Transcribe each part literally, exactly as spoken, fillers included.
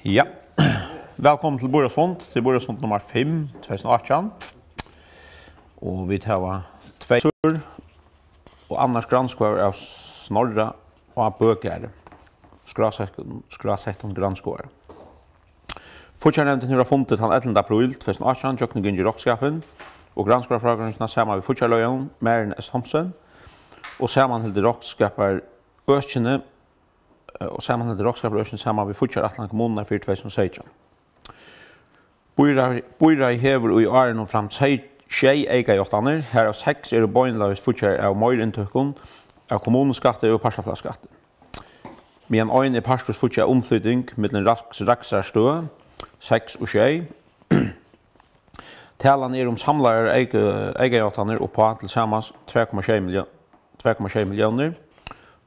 Ja, vælkomin til Burðarfund. Til Burðarfund nummar fimm, tvey túsund og átjan. Og vit hava tvey og annars grannskoðarar av Snorra á Bøgarði. Skrásettum, skrásettum grannskoðara. Fíggjarnevndin hevur á fundi tann ellivta apríl tvey túsund og átjan gjøgnumgingið roknskapin og grannskoðarafrágreiðingina saman við fíggjarlógin Marina S. Thomsen og samanhildið roknskaparøkini, eh, og samanhildið roknskaparøkini saman við fíggjarætlan kommununnar fyri tvey túsund og seytjan. Býráð-, býráðið hevur í árinum framt sey-, sjey eykajáttanir, harav seks eru beinleiðis fíggjaðar av meiriinntøkum av kommunuskatti og partafelagsskatti, meðan ein er partvís fíggjað av umflyting millum Raks-, Rakstrarstøð seks og sjey. Talan er um samlaðar eyka-, eykajáttanir upp á til samans tvær komma sjey millió-, tvær komma sjey milliónir.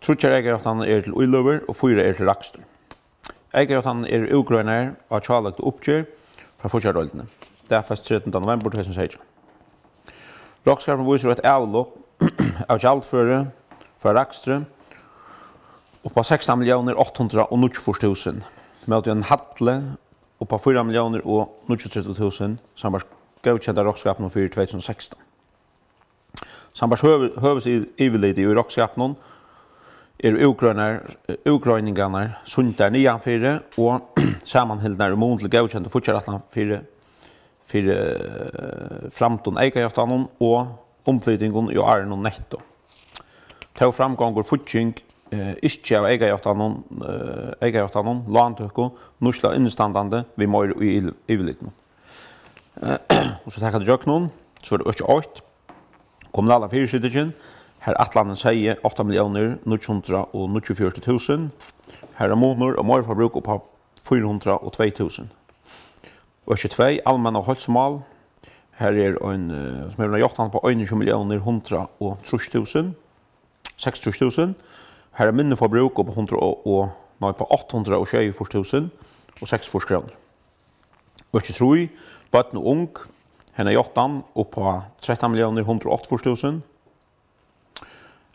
Tríggjar eykajáttanir eru til íløgur og fýra eru til rakstur. Eykajáttanir eru útgreinar á hjáløgdu uppgerð frá fíggjardeildini, dagfest tretivta novembur tvey túsund og seytjan. Roknskapurin vísir eitt avlop av gjaldføri frá rakstri upp á sekstan milliónir átta hundrað og níggjuogfýrs túsund, móti einum halli upp á fýra milliónir og níggjuogtretivu túsund, sambært góðkenda roknskapinum fyri tvey túsund og sekstan. Sambært høvu-, høvuðsyvirliti í roknskapinum eru útgreinar-, útgreiningarnar sýndar niðanfyri og samanhildnar í mun til góðkendu fíggjarætlan fyri, fyri, eh, framdum eykajáttanum og umflytingum í árinum netto. Tó framgongur fígging, eh, ikki av eykajáttanum, eh, eykajáttanum, lántøku, nýtslu av innistandandi við meir í yl-, yvirlitinum. Og so taka vit ígjøgnum, so er tað øki eitt. Kommunala fyrisitingin, har ætlanin segði átta milliónir níggju hundrað og níggjuogfjøruti túsund. Har er munur og meiriforbrúk upp á fýra hundrað og tvey túsund. Øki tvey, almenn og heilsumál. Har er ein, eh, sum hevur eina játtan upp á einogtjúgu milliónir hundrað og trýss túsund, seksogtrýss túsund. Har er minni forbrúk upp á hundrað og, og, nei, upp á átta hundrað og sjeyogfýrs túsund og seksogfýrs krónur. Øki trý, børn og ung, hennara játtan upp á trettan milliónir hundrað og áttaogfýrs túsund.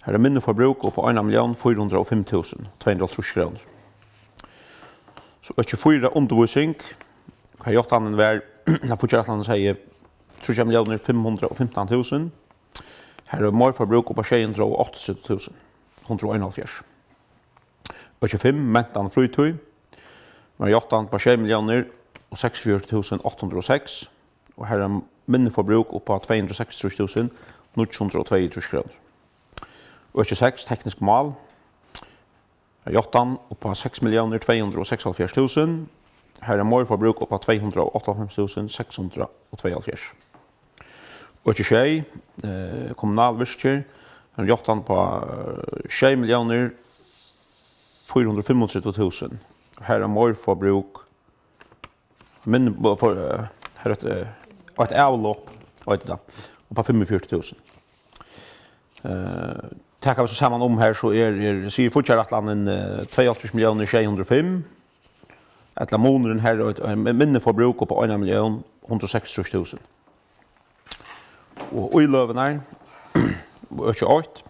Har er minni forbrúk upp á eina millión fýra hundrað og fimm túsund tvey hundrað og hálvtrýss krónur. So øki fýra, undirvísing, har játtanin var, har fíggjarætlanin segði tríggjar milliónir fimm hundrað og fimtan túsund. Har er meiriforbrúk upp á sjey hundrað og áttaogtretivu túsund hundrað og einoghálvfjerðs. Øki fimm, mentan og frítíð, var játtan upp á sjey milliónir og seksogfjøruti túsund átta hundrað og seks, og har er minni forbrúk upp á tvey hundrað og seksogtrýss túsund níggju hundrað og tveyogtrýss krónur. Øki seks, teknisk mál, har er játtan upp á seks milliónir tvey hundrað og seksoghálvfjerðs túsund, har er meiriforbrúk upp á tvey hundrað og áttaoghálvfems túsund seks hundrað og tveyoghálvfjerðs. Øki sjey, eh, kommunalvirkir, ein játtan upp á, eh, sjey milliónir fýra hundrað og fimmogtretivu túsund. Har er meiriforbrúk, minn-, bo-, for, eh, har er eitt, eh, eitt avlop, eitur tað, upp á fimmogfjøruti túsund. Eh, taka vit so saman um her, so er, er, sigur fíggjarætlanin, eh, tveyoghálvtrýss milliónir sjey hundrað og fimm, ella munurin her er eitt, eh, minni forbrúk upp á eina millión hundrað og seksogtrýss túsund. Og íløgurnar, øki eitt,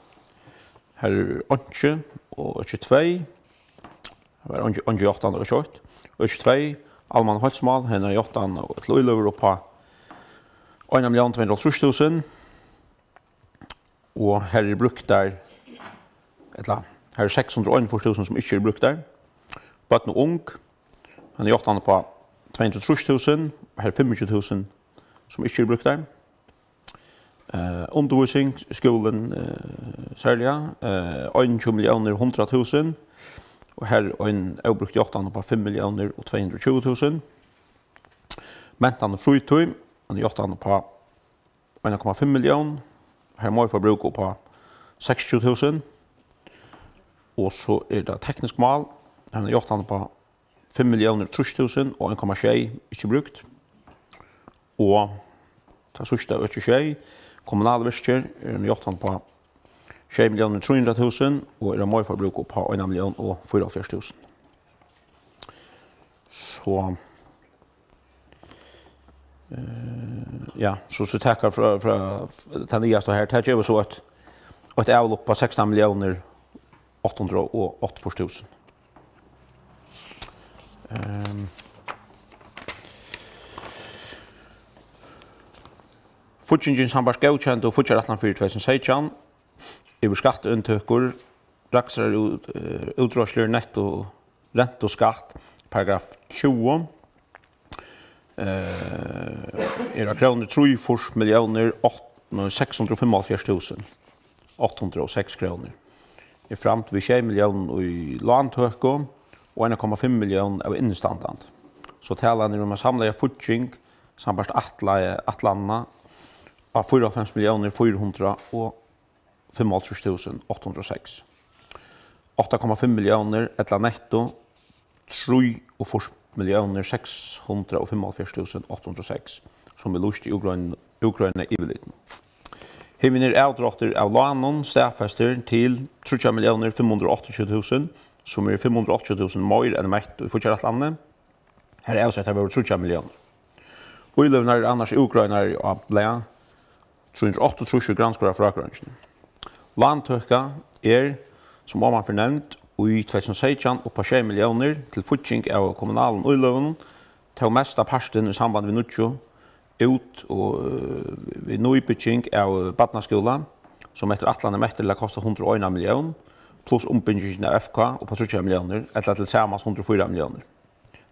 har er einki, og øki tvey, har var einki, einki játtan, øki eitt, øki tvey, almanna heilsumál, har er játtan til íløgur upp á eina millión tvey hundrað og hálvtrýss túsund, og har er brúktar, ella, har er seks hundrað og einogfýrs túsund, sum ikki eru brúktar. Børn og ung, hann er játtan upp á tvey hundrað og trýss túsund, har er fimmogtjúgu túsund, sum ikki eru brúktar. Eh, undirvísing, skúlin, eh, serliga, eh, einogtjúgu milliónir hundrað túsund, og har er ein óbrúkt játtan upp á fimm milliónir og tvey hundrað og tjúgu túsund. Mentan og frítíð, hann er játtan upp á eina komma fimm millión, har er meiriforbrúk upp á seksogtjúgu túsund, og so er tað teknisk mál, hann er játtan upp á fimm milliónir trýss túsund og ein komma sjey ikki brúkt. Og tað síðsta, øki sjey, kommunalvirkir, er ein játtan upp á sjey milliónir trý hundrað túsund og er ein meiriforbrúk upp á eina millión og fýraoghálvfjerðs túsund. So, eh, ja, so, so taka frá, frá, tað nýasta her, tað gevur so eitt, eitt avlop á sekstan milliónir átta hundrað og áttaogfýrs túsund. Ehm, Fíggingin sambært góðkendu fíggjarætlan fyri tvey túsund og seytjan yvir skattainntøkur, rakstrarút-, eh, útreiðslur, netto, rentuskatt, paragraf tjúgu, eh, er á krónur trýogfýrs milliónir átta, nei, seks hundrað og fimmoghálvfjerðs túsund átta hundrað og seks krónur. Er framd við sjey milliónum í lántøku og ein komma fimm millión av innistandandi. So talan er um ein samlaða fígging sambært ætlaða, ætlanina á fýraoghálvfems milliónir fýra hundrað og fimmoghálvtrýss túsund átta hundrað og seks. Átta komma fimm milliónir ella netto trýogfýrs milliónir seks hundrað og fimmoghálvfjerðs túsund átta hundrað og seks, sum er lýst í útgrein-, útgreinarlistanum. Hinir avdráttir av lánum staðfestir til tríggjar milliónir fimm hundrað og áttaogtjúgu túsund, sum er fimm hundrað og áttaogtjúgu túsund meir enn mett í fíggjarætlanini, har avsettar vóru tríggjar milliónir. Íløgurnar eru annars útgreinaðar á blað trý hundrað og áttaogtrýss í grannskoðarafrágreiðingini. Lántøka er, sum omanfyri nevnd, í tvey túsund og seytjan upp á sjey milliónir til fígging av kommunalum íløgum, tó mesta partin í samband við nýggju út- og, øh, við nýbygging av barnaskúla, sum eftir ætlan er mettur til at kosta hundrað og eina millión, pluss umbyggingin av F K upp á tríggjar milliónir, ella til samans hundrað og fýra milliónir.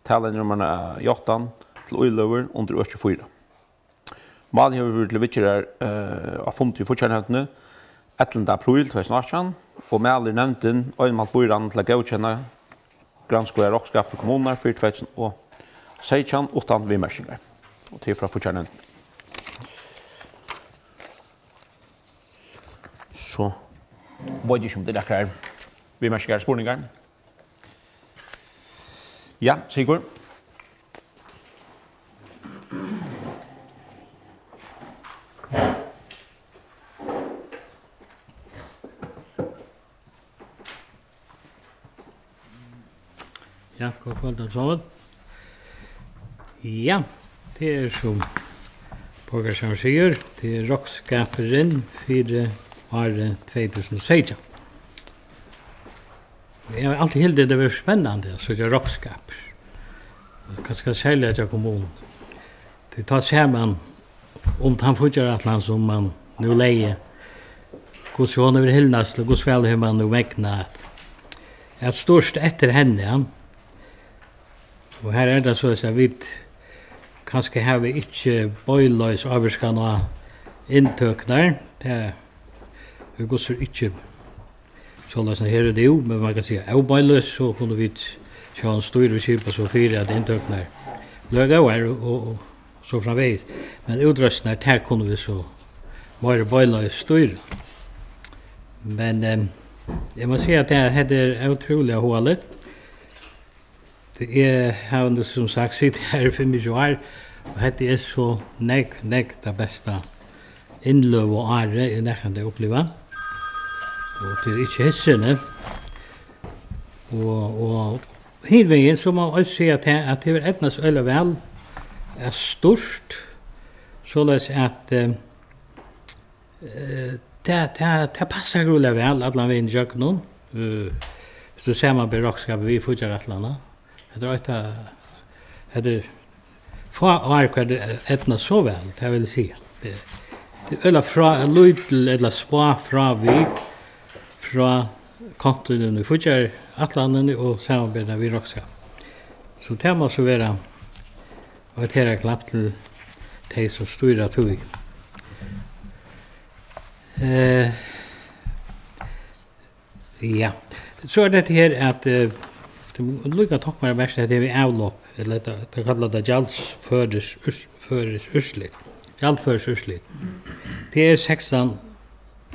Talan er um eina játtan til íløgur undir øki fýra. Mál hevur verið til viðgerðar, eh, á fundi í fíggjarnevndini ellivta apríl tvey túsund og átjan, og mælir nevndin einmælt býráðnum til at góðkenna grannskoðað roknskap fyri kommunurnar fyri tvey túsund og seytjan uttan viðmerkingar. Og tað er frá fíggjarnevndini. So veit eg ikki, um tað eru nakrar viðmerkingar, spurningar. Ja, Sigurd. Ja, gott kvøld, alt saman. Ja, tað er, sum borgarstjórin sigur, tað er roknskapurin fyri árið tvey túsund og seytjan. Eg havi altíð hildið, at tað verður spennandi at síggja roknskapur. Kanska serliga hjá kommunum. Tí tá sær mann um tann fíggjarætlan, sum mann nú legði, hvussu hon hevur hilnast, og hvussu væl hevur mann nú megnað at, at stýrt eftir henni, ja. Og her er tað soleiðis, at vit kanska hava ikki beinleiðis ávirkan á inntøkurnar. Tað er í hvussu ikki soleiðis her og nú, men man kann siga, óbeinleiðis, so kunnu vit sjálvandi stýra og skipa so fyri, at inntøkurnar blíva góðar og, og, og so framvegis. Men útreiðslurnar, tær kunnu vit so meira beinleiðis stýra. Men, em, eg má siga, at tað, hetta er ótrúliga hugaligt. Tí eg havi nú, sum sagt, sitið her í fimmogtjúgu ár, og hetta er so nógv, nógv tað besta innløguárið, eg nakrantíð upplivað. Og tað er ikki hissini. Og, og hin vegin, so má eg eisini siga tað, at tað hevur eydnast øgiliga væl at stýrt, soleiðis at, eh, Eh, tað, tað, tað passar øgiliga væl allan vegin ígjøgnum. Eh, viss tú samanber roknskapin við fíggjarætlanina. Hetta er eitt av, hetta er fá ár, hvar tað eydnast so væl, tað vil eg siga. Tað, tað er øgiliga frá, lítil ella smá frávik frá kontunum í fíggjarætlanini og samanber tað við roknskap. So tað má so vera eitt herðaklapp til tey, sum stýra tí. Eh, ja. So er tað her, at, eh, tað er líka tápuligt, at hetta her við avlop, ella tað, tað kalla tað gjaldførisúrs-, førisúrslit. Gjaldførisúrslit. Tað er sekstan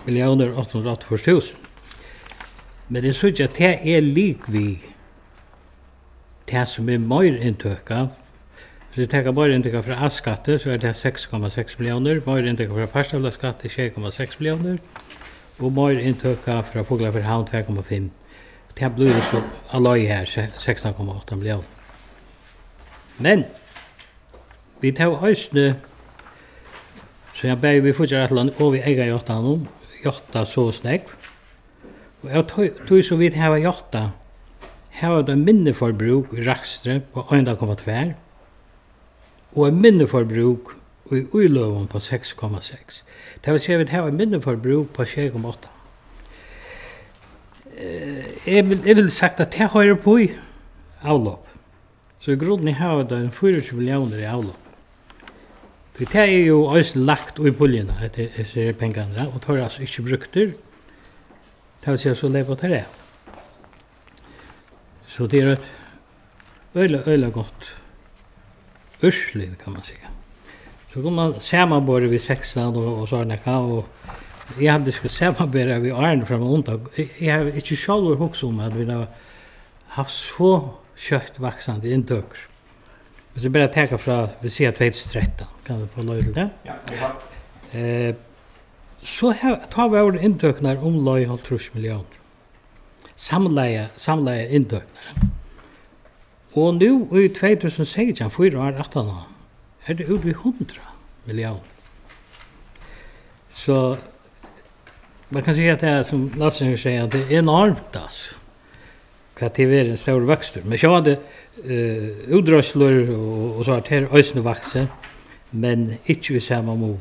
milliónir átta hundrað og áttaogfýrs túsund. Men eg síggi, at tað er lik við tað, sum er meiriinntøka. Viss vit taka meiriinntøka frá arvsskatti, so er tað seks komma seks milliónir, meiriinntøka frá partaaflaskatti, sjey komma seks milliónir, og meiriinntøka frá Fuglafjørð Havn, tvey komma fimm. Tað blívur so á leið her, se-, sekstan komma átta milliónir. Men vit hava eisini, so eg bæði við fíggjarætlan og við eygajáttanum, játtað so og so nógv. Og av tí, tí sum vit hava játtað, hava vit eitt minniforbrúk í rakstri á ein komma tvær og eitt minniforbrúk í íløgum upp á seks komma seks. Tað vil siga, vit hava minniforbrúk upp á sjey komma átta. Eh, eg vil, eg vil sagt, at tað hoyrir upp í avlop. So í grundini hava vit ein fýraogtjúgu milliónir í avlop. Tí tað er jú eisini lagt í puljuna, hetta, hesir her pengarnir, ja, og teir eru altso ikki brúktir. Tað vil siga, so leypa teir av. So tað er eitt øgiliga, øgiliga gott úrslit, kann man siga. So kann man samanbera við sekstan og, og so er nakað, og eg haldi, eg skal samanbera við árini frammanundan. Eg, eg havi ikki sjálvur hugsað um, at vit hava havt so skjótt vaksandi inntøkur. Hvis vit bara taka frá, vit siga tvey túsund og trettan, kann vit fáa loyvi til tað? Ja, ja. Eh, so her, tá vóru inntøkurnar umleið hálvtrýss milliónir. Samlaða, samlaða inntøkurnar. Og nú í tvey túsund og seytjan, fýra ár aftaná, er tað út við hundrað milliónir. So man kann siga, at tað er, sum Lasse sigur, at tað er enormt, altso, hvat tað er ein stórur vøkstur. Men sjálvandi, eh, útreiðslur og, og so, tað er eisini vaksið, men ikki í sama mun.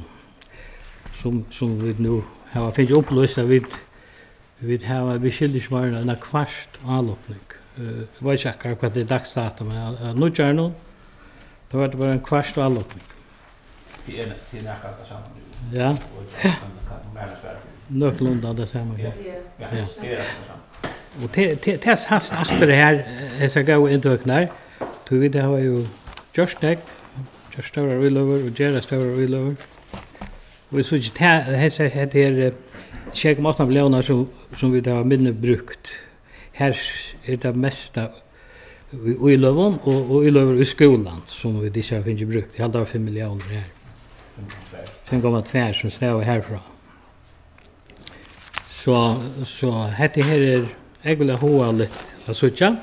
Sum, sum vit nú hava fingið upplýst, at vit, vit hava, vit skilja ikki meira enn ein kvart álopning. Eh, eg veit ikki akkurát, hvat tað er dags dato, men av, av nýggjárinum, tá var tað bara ein kvart álopning. Tað er, tað er nakað tað sama nú. Ja. Og tað kann, kann meira svara fyri. Nøkulunda tað sama, ja. Ja, ja, ja. Tað er akkurát tað sama. Og tað, tað, tað sæst aftur her, eh, hesar góðu inntøkurnar. Tí vit hava jú gjørt nógv, gjørt stórar íløgur og gera stórar íløgur. Og eg síggi tað, hesar, hetta her, eh, sjey komma átta milliónar, sum, sum vit hava minni brúkt. Her er tað mesta í, í íløgum og, og íløgur í skúlan, sum vit ikki hava fingið brúkt. Eg haldi, tað var fimm milliónir her. Fimm komma tvær, sum stava herfrá. So, so hetta her er ógvuliga hugaligt at síggja.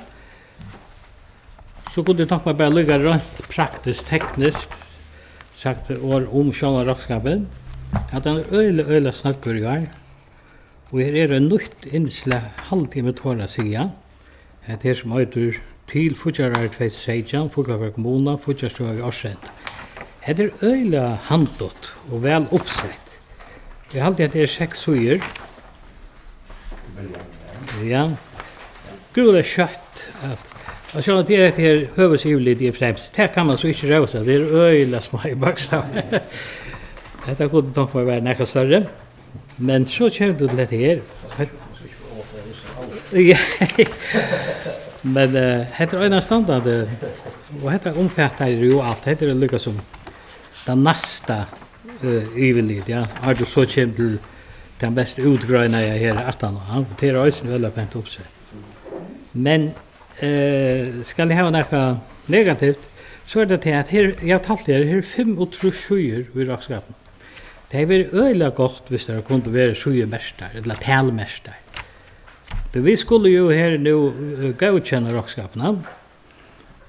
So kundi eg tonkt mær bara líka reint praktiskt, tekniskt, sagt orð um sjálvan roknskapin, at hann er øgiliga, øgiliga snøggur í ár. Og her er eitt nýtt innslag, haldi eg meg tora at siga. Hetta her sum eitur Til fíggjarárið tvey túsund og seytjan, Fuglafjørður kommuna, fíggjarstøða við ársenda. Hetta er øgiliga handut og væl uppsett. Eg haldi, at tað er seks síður. Ja. Grúiliga skjótt at, og sjálvandi er hetta her høvuðsyvirlitið er fremst. Tað kann man so ikki rósa, tað er øgiliga smáir bókstavar. Hetta kundi tonkt mær var nakað størri. Men so kemur tú til hetta her. Ja. Men, eh, hetta er einastandandi, og hetta umfatar jú alt. Hetta er líka sum tað næsta, eh, yvirlit, ja. Har tú so kemur til tað mest útgreinaða her aftan á, ja. Tað er eisini øgiliga pent uppsett. Men, eh, skal eg hava nakað negativt, so er tað tað at her, eg havi talt her, her er fimmogtrýss síður í roknskapinum. Tað hevði verið øgiliga gott, hvis tær kundu verið síðumerktar, ella talmerktar. Men vit skulu jú her nú, eh, góðkenna roknskapin, og,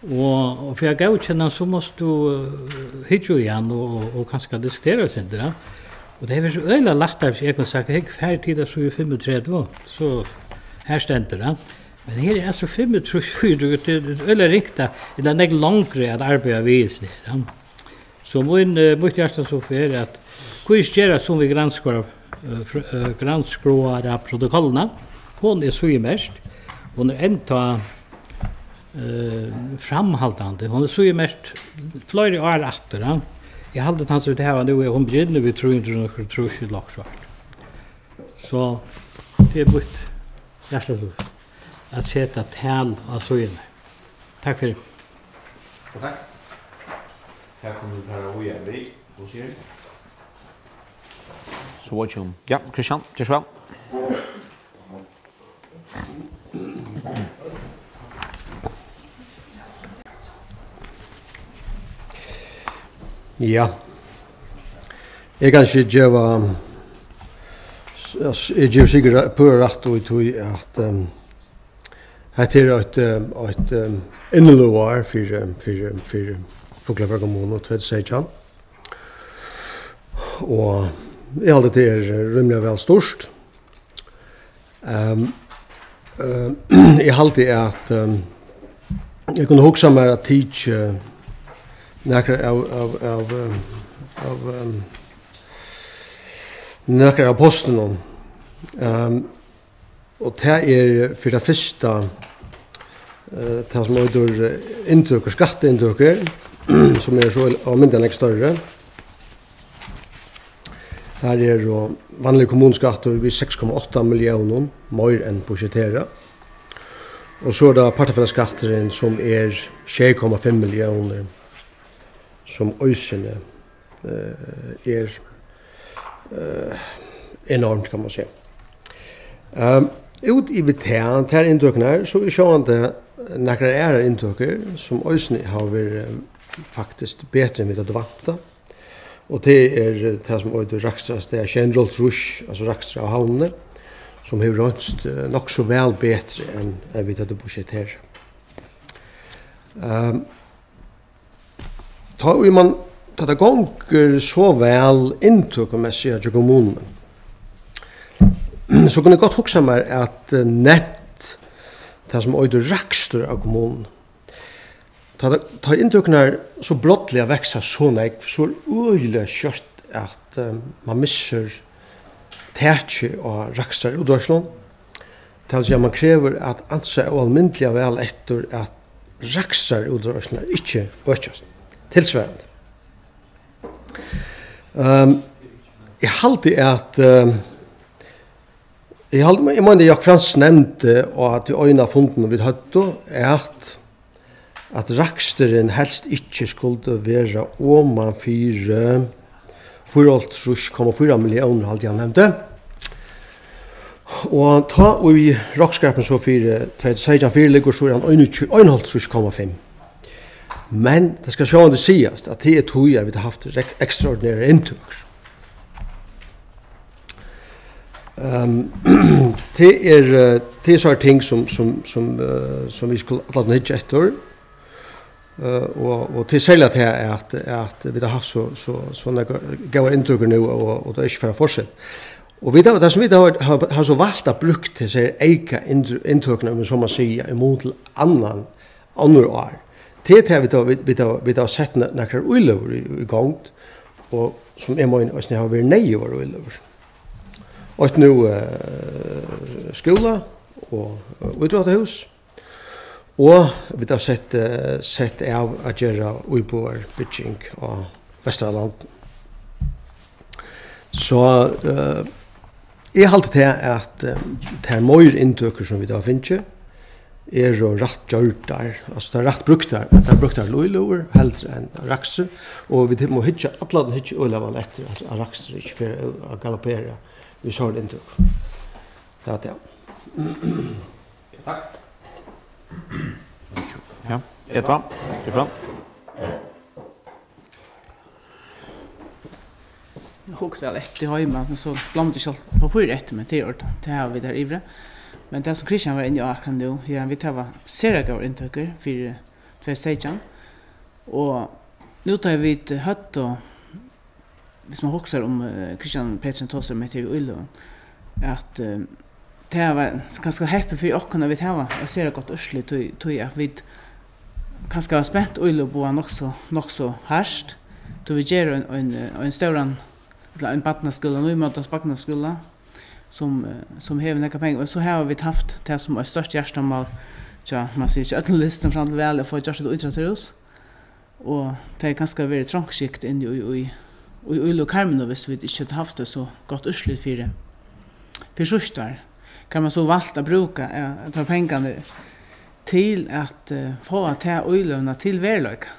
og fyri at góðkenna, so mást tú, eh, hyggja í hann og, og, og kanska diskutera eitt sindur, ja. Og tað hevði verið so øgiliga lættari, hvis eg kundi sagt, "Hygg, far til síðu fimmogtretivu, so her stendur tað." Men her er altso fimmogtrýss síður, tað er, tað er øgiliga ringt, ella nógv longri at arbeiða við, sigur hann. So mín, eh, mítt hjartans uppfør er, at hví ikki gera sum við grannskoðara, eh, fr-, eh, grannskoðaraprotokollina? Hon er síðumerkt, hon er enntá, eh, framhaldandi, hon er síðumerkt fleiri ár aftur, ja. Eg haldi, at tann sum vit hava nú, er, hon byrjar við trý hundrað og trýss ella okkurt sovorðið. So tað er mítt hjartans uppfør, at seta tal á síðuna. Takk fyri. Og takk. Her kunnu vit fara víðari við, hvussu er? So what you, ja, Christian, ger so væl. Ja. Eg kann ikki geva, s-, s-, eg gevi sikkurt púra rætt í tí at, ehm, hetta er eitt, eh, eitt, eh, inniløguár fyri, fyri, fyri Fuglafjørð kommunu tvey túsund og seytjan. Og eg haldi, tað er rímiliga væl stýrt. Ehm, eh, eg haldi, at, ehm, eg kundi hugsað mær at tikið nakrar av, av, av, ehm, av, ehm, nakrar av postunum. Ehm, og tað er fyri tað fyrsta, eh, tað sum eitur, eh, inntøkur, skattainntøkur, sum er so á myndini nógv størri. Har er jú vanligur kommunuskattur við seks komma átta milliónum meir enn budgeterað. Og so er tað partafelagsskatturin, sum er sjey komma fimm milliónir, sum eisini, eh, er, eh, enormt, kann man siga. Ehm, út yvir tað, tær inntøkurnar, so er sjálvandi nakrar aðrar inntøkur, sum eisini hava verið, eh, faktiskt betri enn vit høvdu væntað. Og tað er, eh, tað sum eitur rakstrarstaðarstøðin, sjey hundrað og hálvtrýss, altso rakstur av havnini, sum hevur roynst, eh, nokk so væl betri enn, enn vit høvdu budgeterað. Ehm, tá ið man, tá tað gongur so væl inntøkumessigt hjá kommununi, so kunnu eg gott hugsa mær at, eh, nevnt tað sum eitur rakstur av kommununi. Tá, tá inntøkurnar so brádliga vaksa so nógv, so er øgiliga skjótt, at, eh, man missir takið á rakstrarútreiðslum. Tað vil siga, man krevur at ansa óalmindiliga væl eftir, at rakstrarútreiðslurnar ikki økjast tilsvarandi. Ehm, eg haldi, at, ehm, eg haldi, eg meini, Jakob Franz nevndi á tí eina fundinum, vit høvdu, at at raksturin helst ikki skuldi vera oman fyri fýraoghálvtrýss komma fýra milliónir, haldi eg hann nevndi. Og tá ið roknskapurin so fyri tvey túsund og seytjan fyriliggur, so er hann einogtjúgu, einoghálvtrýss komma fimm. Men tað skal sjálvandi sigast, at tað er tí, at vit hava havt rek-, ekstraordinærar inntøkur. Ehm, tað er, eh, tað er so ting sum, sum, sum, eh, sum vit skulu allan hyggja eftir. Eh, og, og tað er serliga tað at, at vit hava havt so, so, so nakrar góðar inntøkur nú, og, og tað er ikki fyri at fortseta. Og vit hava, tað sum vit hava, hava, hava so valt at brúkt hesar eyka inntø-, inntøkurnar, um eg so má siga, í mun til annan onnur ár. Tað er tað, vit hava, vit, vit hava, vit hava sett na-, nakrar íløgur í, í gongd, og sum eg meini eisini hava verið neyðugar íløgur. Eitt nú, eh, skúla og, eh, ítróttahús, og vit hava sett, eh, sett av at gera íbúðarbygging á Vesturlandi. So, eh, eg haldi tað, at, eh, tær meir inntøkur, sum vit hava fingið, eru rætt gjørdar, altso, tær rætt brúktar, at tær brúktar til íløgur, heldur enn rakstur, og vit mugu hyggja, allan hyggja øgiliga væl eftir, at, at rakstur ikki fer at galoppera við so inntøku. Tað er tað. Takk. Ja, Edvard, Edvard. Eg hugdi væl eftir heima, men so gloymdi eg sjálvt pappírið eftir, men tað er í ordan, tað hava vit har yviri. Men tað, sum Kristian var inni á akkurát nú, ja, vit hava sera góðar inntøkur fyri tvey seytjan, og nú tá vit høvdu, viss man hugsar um, eh, Kristian Petersen tosar um hetta í íløgum, at, eh, tað var kanska heppið fyri okkum, at vit hava eitt sera gott úrslit, tí, tí at vit kanska hava spent íløg boðað nokk so, nokk so hart, tí vit gera ein, ein, ein stóran, ella ein barnaskúla, nýmótaðan barnaskúla, sum, eh, sum hevur nakrar pengar, og so hava vit havt tað sum eitt stórt hjartamál hjá, man sigur, hjá øllum listum fram til valið, at fáa gjørt eitt ítróttarhús. Og tað er kanska verið trongskikt inni í, í, í, í lokalkarminum, viss vit ikki høvdu havt eitt so gott úrslit fyri, fyri síðsta ár. Hevði man so valt at brúka, eh, teir pengarnar til at, eh, fáa ta íløguna til veruleika.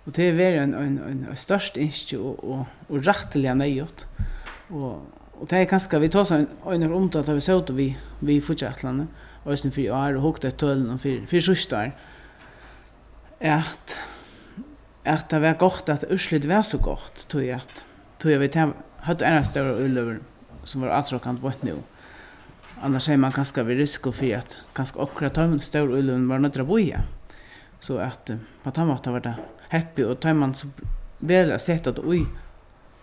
Og tað hevur verið ein, ein, ein, eitt stórt ynski og, og, og rættiliga neyðugt. Og, og tað er kanska, vit tosaðu ein, ein um tað, tá vit sótu við, við fíggjarætlanini, eisini fyri ár, og hugdu eftir tølunum fyri, fyri síðsta ár. at, at tað var gott, at úrslitið var so gott, tí at, tí at vit hav-, høvdu aðrar stórar íløgur, sum vóru átrokandi beint nú. Annars hevði man kanska við risiko fyri, at kanska onkrar av teimum stóru íløgunum vóru noyddir at bíða. So at, eh, á tann mátan var tað heppið, og tá man so velur at seta tað í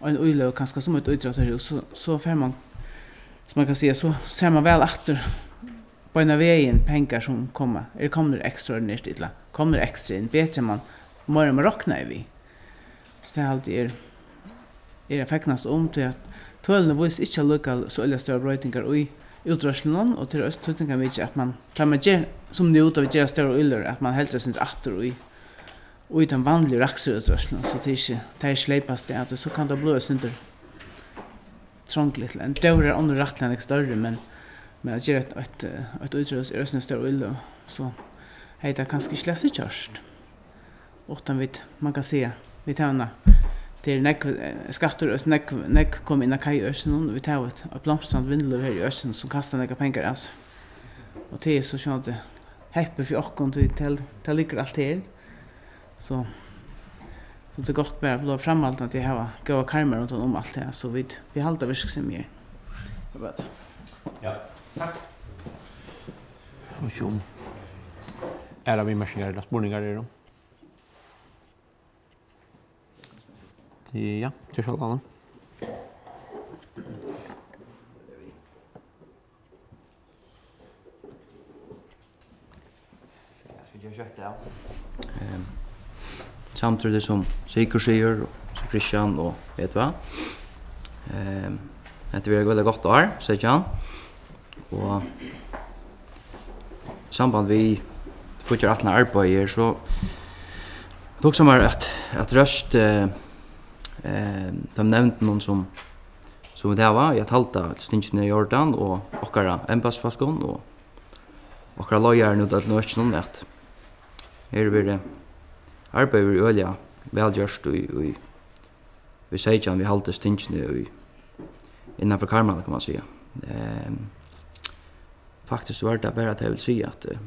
ein íløgu, kanska sum eitt ítróttarhús, so, so fær man, sum man kann siga, so sær man væl aftur beinan vegin pengar, sum koma, eru komnir ekstraordinært illa, komnir ekstra inn, betri enn man, meira enn man roknaði við. So tað haldi eg er, er at fegnast um, tí at tølini vísa ikki allíkavæl so øgiliga stórar broytingar í útreiðslunum, og tað er eisini týdningarmikið, at mann, tá mann ger, sum nú, tá vit gera stórar íløgur, at mann heldur eitt sindur aftur í, í teimum vanligu rakstrarútreiðslunum, so tað er ikki, tað er ikki leypast av, tí so kann tað blíva eitt sindur trongligt, enn stórar onnur rættiliga nógv størri, men, men at gera eitt, eitt, eh, eitt útreiðs er eisini ein stór íløga, so hevði tað kanska ikki latið seg gjørt. Uttan vit, man kann siga, vit hava eina, tað er nógv, eh, skattur, og nógv, nógv koma inn á kaiøkinum, og vit hava eitt, eitt blomstrandi vinnulív her í økinum, sum kastar nógvar pengar av sær. Og tað er so sjálvandi heppið fyri okkum, tí tað, tað liggur alt her. So, so tað er gott bara at blíva framhaldandi at hava góðar karmar rundan um alt tað, so vit, vit halda virksemið her. Ja, takk. Og so, er tað viðmerkingar ella spurningar, eru? Ja, tað er sjálvandi. Ehm, samdur í tí sum Sigurður sigur, og sum Kristian og Edvard. Ehm, hetta verður eitt veldig gott ár, segði hann. Og í samband við fíggjarætlað arbeiði her, so hugsaði mær at, at røst, eh, eh, teimum nevndunum sum, sum vit hava, at halda stingini í ordan og okkara embætisfólkum og okkara leiðarum út í øllum økinum, at her verður arbeiðið verður øgiliga væl gjørt í, í, í seytjan, vit halda stingini í, innan fyri karmarnar, kann man siga. Ehm, faktiskt var tað bara tað, eg vil siga, at, eh,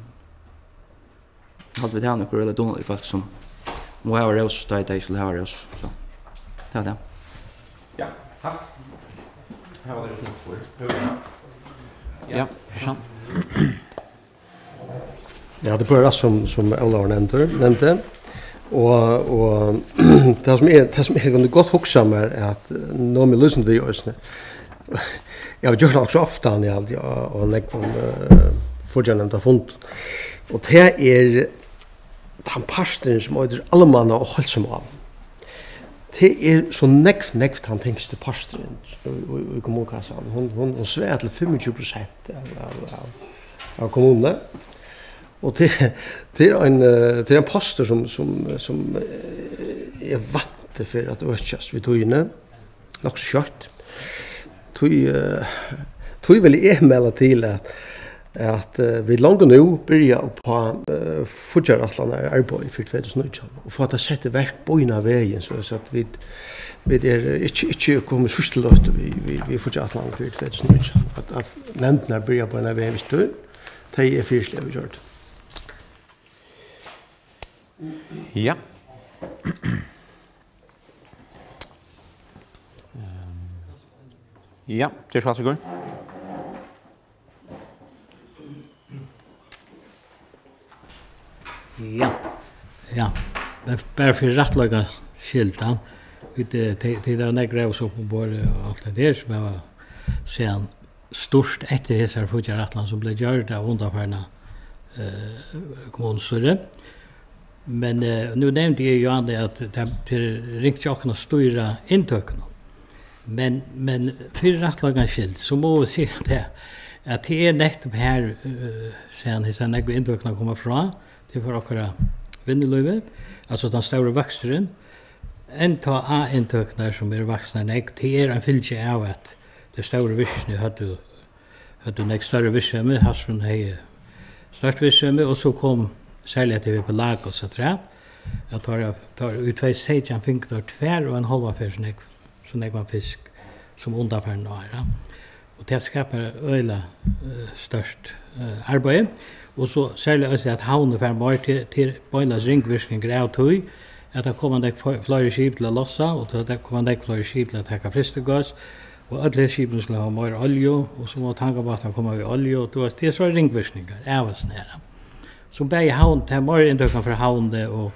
eg haldi, vit hava nøkur øgiliga dugnalig fólk, sum má hava rós, tá ið tey skulu hava rós. So, tað var tað. Ja, takk. Her var tað snakk fyri. Ja, ja. Ja, tað er bara rætt sum, sum Ólavur nevndur, nevndi. Og, og tað sum eg, tað sum eg kundi gott hugsa mær, er at, eh, nú er lýsandi við eisini. Eg havi gjørt tað nokk so ofta, hann, eg haldi, og, og nógv um, eh, fíggjarnevndarfund. Og tað er tann parturin, sum eitur almanna- og heilsumál. Tað er so nógv, nógv tann tyngsti parturin í, í, í kommunukassan. Hon, hon, hon svarar til fimmogtjúgu prosent av, av, av, av kommununi. Og tað, tað er ein, eh, tað er ein postur, sum, sum, sum, eh, eg vænti fer at økjast við tíðini, nokk so skjótt. Tí, eh, tí vil eg mæla til, at, at, eh, vit longu nú byrja upp á, eh, fíggjarætlanararbeiði fyri tvey túsund og nítjan, og fáa tað sett í verk beinanvegin, so at vit, vit eru ikki, ikki komin í síðstu løtu við, við, við fíggjarætlanini fyri tvey túsund og nítjan, at, at nevndirnar byrja beinanvegin við tí. Tey er fyrst gjørd. Ja. Ehm, ja, ger so væl, Sigurður. Ja, ja. Men bara fyri rættleika skyld, ja. Vit, eh, tey, tey hava nógv gravið seg upp um borðið og alt tað har, sum hava síðan stýrt eftir hesari fíggjarætlan, sum bleiv gjørd av undanfarna, eh, kommunustýri. Men, eh, nú nevndi eg, Johanne, at tað, tað er ringt hjá okkum at stýra inntøkunum. Men, men fyri rættleikans skyld, so má vit siga tað, at tað er nettupp her, eh, síðan hesar nógvu inntøkurnar koma frá, tað er frá okkara vinnulívi, altso tann stóri vøksturin, N T A-inntøkurnar, sum eru vaksnar nógv, tað er ein fylgi av, at tey stóru virkini høvdu, høvdu nógv størri virksemi, Havsbrún hevði stórt virksemi, og so kom serliga tað við Pelagus afturat, at teir, teir í tvey seytjan fingu teir tvær og ein hálva ferð so nógv, so nógvan fisk sum undanfarin ár, ja. Og tað skapar øgiliga, eh, stórt, eh, arbeiði. Og so serliga eisini, at havnin fær meir til, til beinleiðis ringvirkningar av tí, at tað koma nógv fle-, fleiri skip til at lossa, og tað, tað koma nógv fleiri skip til at taka frystigás, og øll hesi skipini skulu hava meir olju, og so mugu tangabátar koma við olju, og tú veitst, tað er so ringvirkningar av hesum her. So bæði havn, tað er meir inntøkan frá havnini og,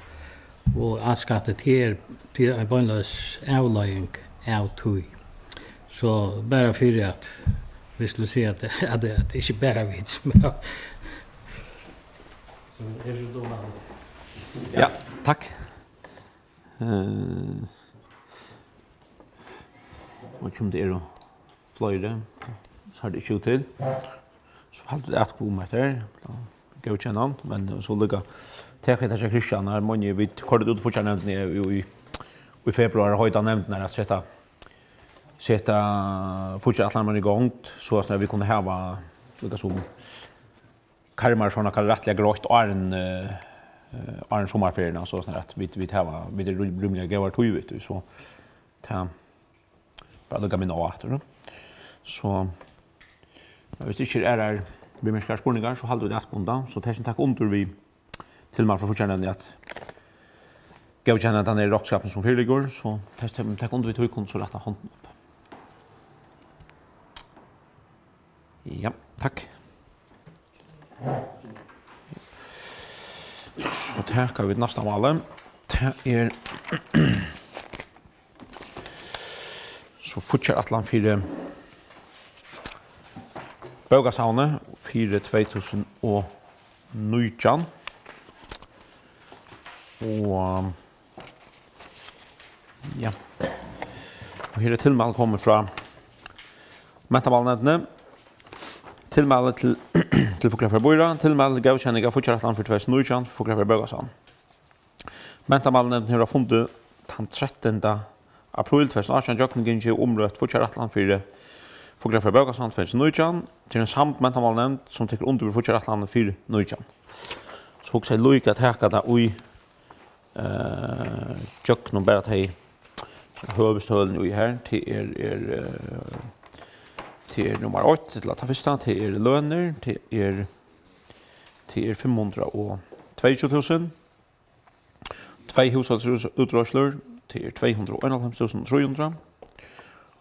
og á skatti, tað er, tað er ein beinleiðis avleiðing av tí. So bara fyri at vit skulu siga, at, at, at ikki bara vit sum hava. Ja, takk. Eh, Veit ikki, um tað eru fleiri, sær tað ikki út til. So halda vit atkvøðu um hetta her, góðkenna, men so líka taka vit hetta hjá Kristian, her meini eg, vit koyrdu út í fíggjarnevndini í, í, í februar, heita nevndirnar at seta, seta fíggjarætlanirnar í gongd, so at vit kunnu hava, líka sum Karl Magnusson, nakað rættiliga greitt áðrenn, eh, eh, áðrenn summarferiuna, so at vit, vit hava, vit eru rí-, rímiliga góðar tíð, vit, so tað bara líka minna á aftur, no? So, men viss ikki eru aðrar viðmerkingar, spurningar, so halda vit afturbundna. So tey sum taka undir við tilmæli frá fíggjarnevndini at góðkenna tann her roknskapin sum fyriliggur, so tey sum taka undir við tí kunnu so rætta hondina upp. Ja, takk. So taka vit næsta málið. Tað er so fíggjarætlan fyri bókasavnið fyri tvey túsund og nítjan. Og, ja. Og her er tilmæli komið frá Mentamálanevndini. Tilmæli til, til Fuglafjarðar býráð. Tilmæli til góðkenning av fíggjarætlan fyri tvey túsund og nítjan, Fuglafjarðar bókasavn. Mentamálanevndin hevur á fundi tann trettanda apríl tvey túsund og átjan gjøgnumgingið og umrøtt fíggjarætlan fyri Fuglafjarðar bókasavn tvey túsund og nítjan. Tað er ein samd mentamálanevnd, sum tekur undir við fíggjarætlanina fyri nítjan. So hugsaði eg líka at taka tað í, eh, gjøgnum bara tey høvuðstølini í her. Tað er, er, eh, tað er nummar eitt, ella tað fyrsta, tað er lønir, tað er, tað er fimm hundrað og tveyogtjúgu túsund. Tvey húshaldsútreiðslur, tað er tvey hundrað og einoghálvfems túsund og trý hundrað.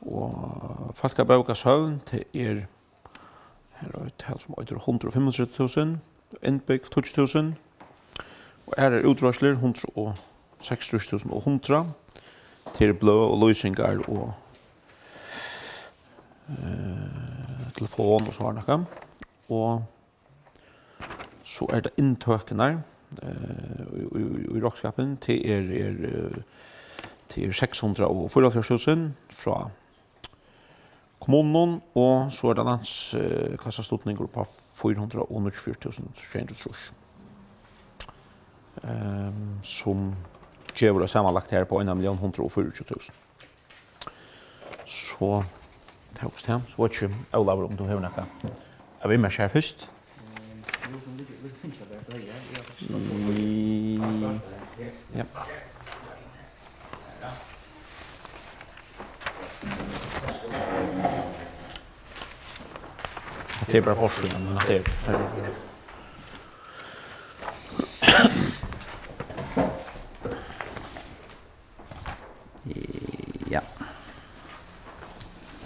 Og fólkabókasøvn, tað er, her er eitt tal sum eitur hundrað og fimmogtretivu túsund, innbúgv tíggju túsund, og aðrar útreiðslur, hundrað og seksogtrýss túsund og hundrað, tað er bløð og lýsingar og, eh, telefon og so er nakað. Og so er tað inntøkurnar, eh, í, í, í, í roknskapin. Tað er, er, eh, tað er seks hundrað og fýraoghálvfjerðs túsund frá kommununum, og so er tað lands-, eh, kassastudningur upp á fýra hundrað og níggjuogfjøruti túsund sjey hundrað og trýss, ehm, sum gevur eitt samanlagt her på eina millión hundrað og fýraogtjúgu túsund. So, tað var tað. So veit ikki, Ólavur, um tú hevur nakað at viðmerkja her fyrst? Mm, ja. Tað er bara forsíðan, men tað er, tað er Ja.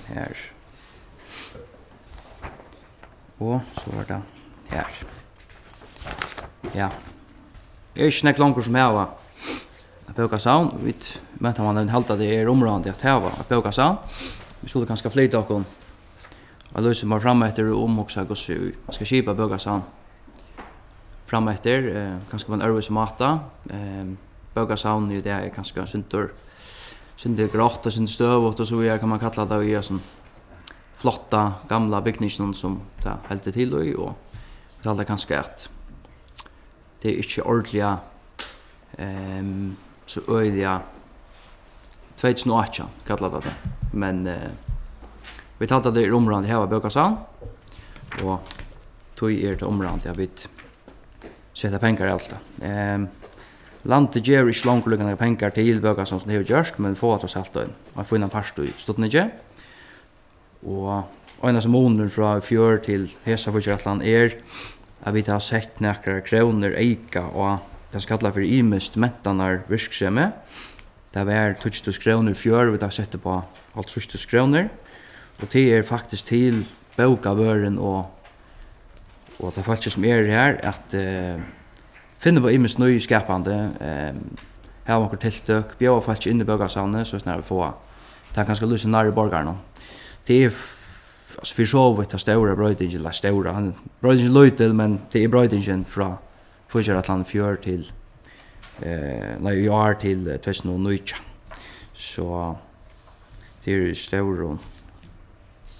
Her. Og so var tað her. Ja. Er ikki nógv longur sum hava eitt bókasavn. Vit, Mentamálanevndin, halda, tað er umráðandi at hava eitt bókasavn. Vit skulu kanska flyta okkum og lýsa meir fram eftir og umhugsa, hvussu man skal skipa bókasavn fram eftir, eh, kanska á ein øðrvísi máta. Ehm, bókasavnið í dag er kanska eitt sindur, sindur grátt og sindur støvugt og so víðari, kann man kalla tað, í hesum flotta, gamla bygninginum, sum tað heldur til í, og vit halda kanska, at tað er ikki ordiliga, ehm, so øgiliga, tvey túsund og átjan kalla tað tað, men, eh, vit halda, tað er umráðandi at hava bókasavn, og tí er tað umráðandi, at vit seta pengar av til tað. Ehm, landið gevur ikki longur líka nógvar pengar til bókasavn, sum tað hevur gjørt, men fáa tross alt ein, ein fínan part í studningi. Og einasti munurin frá í fjør til hesa fíggjarætlan er, at vit hava sett nakrar krónur eyka á tað, sum kallað fyri ymiskt mentanarvirksemi. Tað var tíggju túsund krónur í fjør, vit hava sett upp á hálvtrýss túsund krónur, og tað er faktiskt til bókavørðin og, og tað fólkið, sum er her, at, eh, finna upp á ymiskt nýskapandi, eh, hava onkur tiltøk, bjóða fólki inn í bókasavnið, so snar vit fáa tað kanska lýsið nærri borgarunum. Tað er f-, altso, fyri so vítt tað stóra broytingin, ella stóra, hann, broytingin er lítil, men tað er broytingin frá fíggjarætlan í fjør til, eh, nei, í ár til, eh, tvey túsund og nítjan. So Tað er í stórum,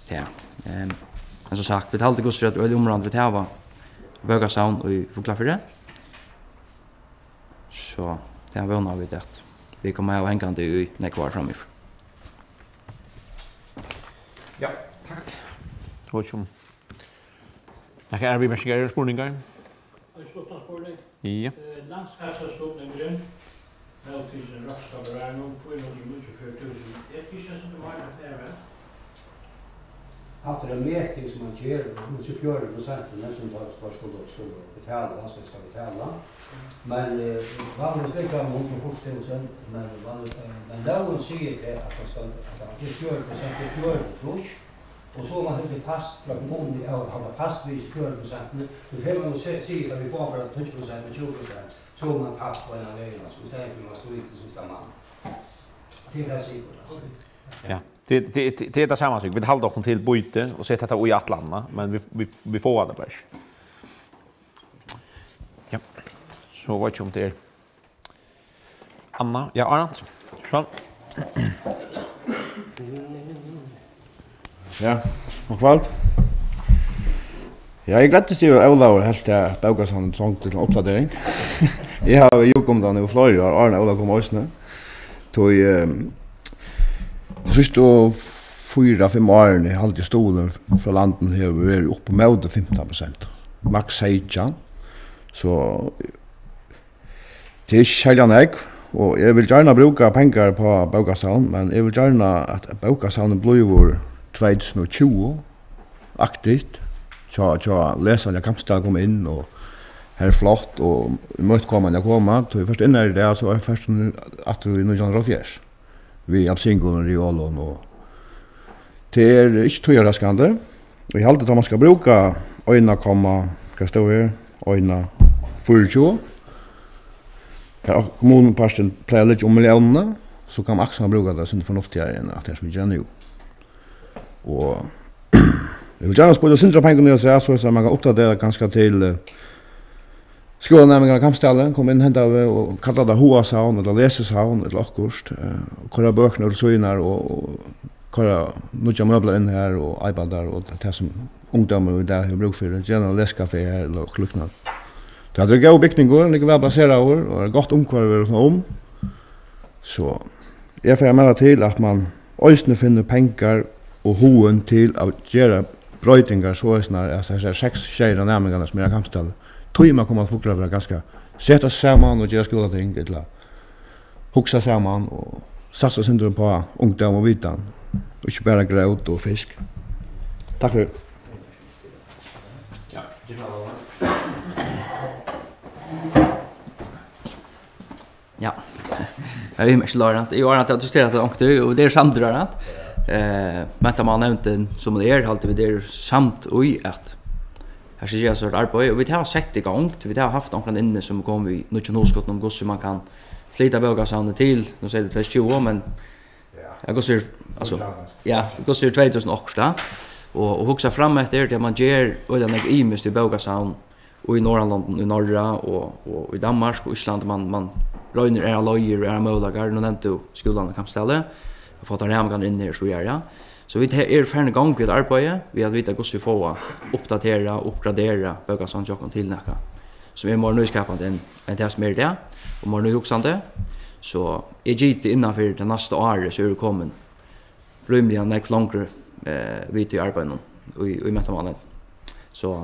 ja. Ehm, men sum sagt, vit halda, hvussu er at øll umráðandi vit hava bókasavn í Fuglafirði. So tað vóna vit, at vit koma at hava hangandi í nógv ár framyvir. Ja, takk. Tað var ikki um nakrar aðrar viðmerkingar ella spurningar? Ein stuttan spurning. Ja. Eh, landskassasturningurin, móttikin røkskapararinum, fýra hundrað og níggjuogfjøruti túsund. Er tað ikki eitt sindur meira enn tað er? Hatta er ein meting, sum man ger, um tað fjøruti prosent, men sum teir, teir skulu, skulu betala, landskassar skal betala. Men, eh, vanligvis liggur hann um hundrað og fýrs túsund, men vanligvis, eh, men lógin sigur tað, at hann skal, at hann er fjøruti prosent, tað er fjøruti trýss, og so er man heldur fast frá kommununi, at halda fast við fjøruti prosentini, so fer man og se-, sigur, at vit fáa bara tíggju prosent, men tjúgu prosent, so er man tapt beinan vegin, altso, í staðin fyri man stríðir til síðsta mann. Tað er tað sigur, altso. Ja. Tað, tað, tað, tað er tað sama, Sigurd. Vit halda okkum til býtið og seta hetta í ætlanina, men vit, vit, vit fáa tað bara ikki. Ja. So veit eg ikki um tað er Anna. Ja, Arnald. Sjálv. Ja, gott kvøld. Ja, eg gleddist yvir, at Ólavur helt, at bókasavnið trongdi til eina uppdatering. Eg havi júkt um tað nú í fleiri ár, áðrenn Ólavur kom eisini. Tí, ehm, tey síðstu fýra, fimm árini haldi eg stuðulin frá landinum hevur verið upp ímóti fimtan prosent, maks seytjan. So tað er ikki serliga nógv, og eg vil gjarna brúka pengar upp á bókasavn, men eg vil gjarna, at bókasavnið blívur tvey túsund og tjúgu aktivt hjá, hjá lesandi, at Kambsdali koma inn, og her er flott og ímøtekomandi at koma. Tá eg fyrst inn har í dag, so var eg fyrst aftur í nítjan hundrað og hálvfjerðs við appelsingullum reolum, og tað er ikki tí overraskandi. Eg haldi, at man skal brúka eina komma, hvat stóð her, eina fýraogtjúgu. Har kommunuparturin plagar at liggja um milliónina, so kann man akkurát brúka tað sindur fornuftigari enn at tað, sum vit gera nú. Og eg vil gjarna spýta eitt sindur av pengum í afturat, soleiðis at man kann uppdatera kanska til, eh, skúlanæmingar á Kambsdali, koma inn henda veg og kalla tað hugasavn ella lesisavn ella okkurt, eh, og koyra bøkurnar til síðuna og, og koyra nýggjar møblar inn har og iPadar og tað, tað sum ungdómur í dag hevur brúk fyri, gera eina leskafé har ella okkurt líknandi. Tað er ein góður bygningur, hann liggur væl plaseraður og er gott umhvørvi rundan um. So eg fari at mæla til, at man eisini finnur pengar og hugin til at gera broytingar, soleiðis at hesar seks, sjey næmingarnar, sum eru á Kambsdali, tíma at koma til Fuglafjarðar, kanska seta seg saman og gera skúlating, ella hugsa saman og satsa eitt sindur upp á ungdóm og vitan, og ikki bara grót og fisk. Takk fyri. Ja, Ja. Eg viðmerki, Lárent. Jú, Lárent, tú sigur at tað er onkuntíð, og vit eru samdir, Lárent. Eh, Mentamálanevndin, sum hon er, haldi vit eru samd í, at her skal gerast eitt arbeiði, og vit hava sett í gongd, vit hava havt onkran inni, sum kom við nýggjum hugskotum um, hvussu man kann flyta bókasavnið til, nú sigur tú tvey túsund og tjúgu, men ja, hvussu er, altso, ja, hvussu er tvey túsund okkurt, ja? Og, og hugsa fram eftir, til at man ger øgiliga nógv ymiskt í bókasavn, í Norðurlondum, í Norra og, og í Danmark og Íslandi, man, man roynir aðrar leiðir og aðrar møguleikar. Nú nevndi tú skúlan í Kambsdali, at fáa teir næmingarnar inn her, so ja, ja. So vit he-, eru farin í gongd við eitt arbeiði, við at vita, hvussu vit fáa uppdaterað og uppgraderað bókasavnið hjá okkum til nakað, sum er meira nýskapandi enn, enn tað sum er í dag, og meira nýhugsandi. So eg giti, innan fyri tað næsta árið, so eru vit komin rímiliga nógv longri, eh, við tí arbeiðinum í, í Mentamálanevnd. So,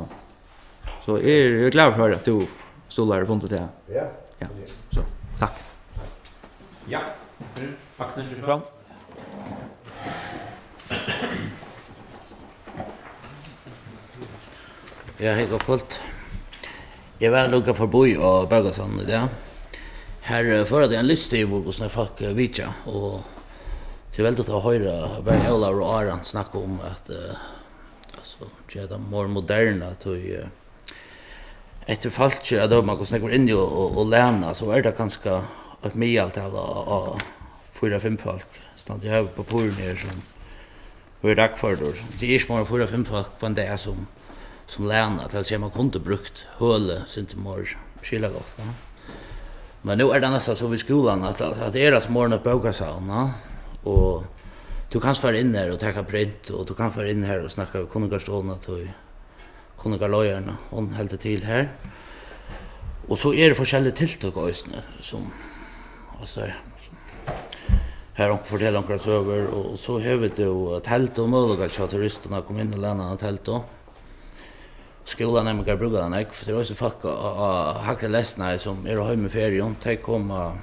so eg eri glaður fyri, at tú stuðlar upp undir tað. Ja. Ja. So, takk. Ja. Agnes, fram. Ja, hey, gott kvøld. Eg var líka forbí á bókasavninum í dag. Her, eh, føra tey ein lista yvir, hvussu nógv fólk, eh, vitja, og tað er veldigt at hoyra bæði Ólavur og Aron snakka um at, eh, altso, gera tað meira moderna, tí, eh, eftir fólki at døma, hvussu nógv er inni og, og, og læna, so er tað kanska eitt miðaltal á, á fýra, fimm fólk. Standi, eg havi pappírini her, sum verður dagførdur. Tað er ikki meira enn fýra, fimm fólk hvønn dag sum, sum læna. Tað vil siga, man kundi brúkt hølið, sum tað er meira skilagott, ja. Men nú er tað næstan so við skúlan, at, at, at tað er altso meira enn eitt bókasavn, ja. Og Tú kanst fara inn har og taka print, og tú kanst fara inn har og snakka við kunningarstovuna, tí kunningarleiðarin, hon heldur til har. Og so eru forskellig tiltøk eisini, sum, altso, har onkur fortelur onkrar søgur, og so hevur tú teldu, møguleika hjá turistum at koma inn og læna eina teldu. Skúlanæmingar brúka tað nógv, for tað eru eisini fólk á, á hægri lesnaði, sum eru heima í ferium, tey koma,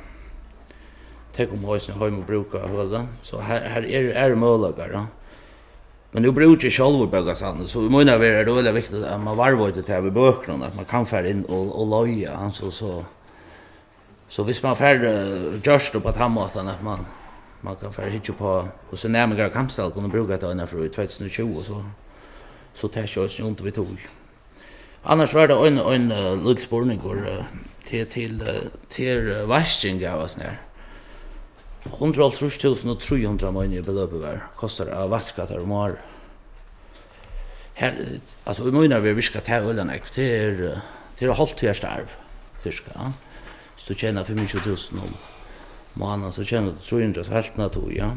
tey koma eisini heim og brúka hølið, so har, har eru, eru møguleikar, ja. Men nú brúki eg sjálvur bókasavnið, so í mínari verð er tað øgiliga viktigt, at mann varðveitir tað við bøkurnar, at mann kann fara inn og, og leiga, so, so, so viss mann fær, eh, gjørt upp á tann mátan, at mann, mann kann fara at hyggja upp á, hvussu næmingar á Kambsdali kunnu brúka hetta eina ferð í tvey túsund og tjúgu, so, so taki eg eisini undir við tí. Annars var tað ein, ein, eh, lítil spurningur, eh, til, til, eh, til, eh, vasking av hasum her. Hundrað og hálvtrýss túsund og trý hundrað, meini eg, beløpið var, kostar at vaska tær um árið. Her, eh, altso, í mínari verð virkar tað øgiliga nógv. Tað er, eh, tað er hálvt tíðarstarv, cirka, ja. Viss tú tjenar fimmogtjúgu túsund um mánaðin, so tjenar tú trý hundrað, so helvtina av tí, ja.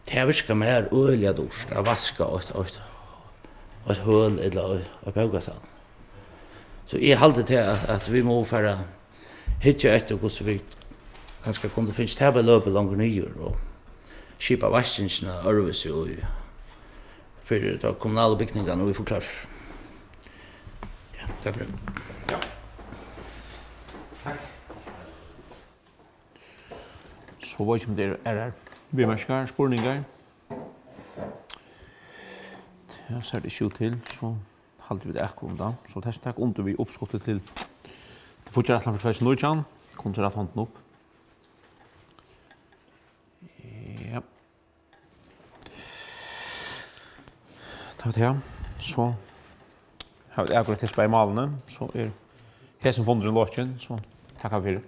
Tað virkar mær øgiliga dýrt at vaska eitt, eitt, eitt høl ella eitt, eitt bókasavn. So eg haldi tað, at, at vit mugu fara hyggja eftir, hvussu vit kanska kundu fingið tað beløpið longur niður og skipa vaskingina øðrvísi í, fyri teir kommunalu bygningarnar í Fuglafjørð. Ja, takk fyri. Ja. Takk. So veit eg ikki, um tað eru aðrar viðmerkingar, spurningar. Tað sær ikki út til, so haldi vit akkurát um tað. So tað, taka undir við uppskotið til, til fíggjarætlan fyri tvey túsund og nítjan. Kunnu rætta hondina upp. Ja. Tað var tað. So hava vit akkurát tað spæl í málini. So er hesin fundurin lokin. So takk fyri.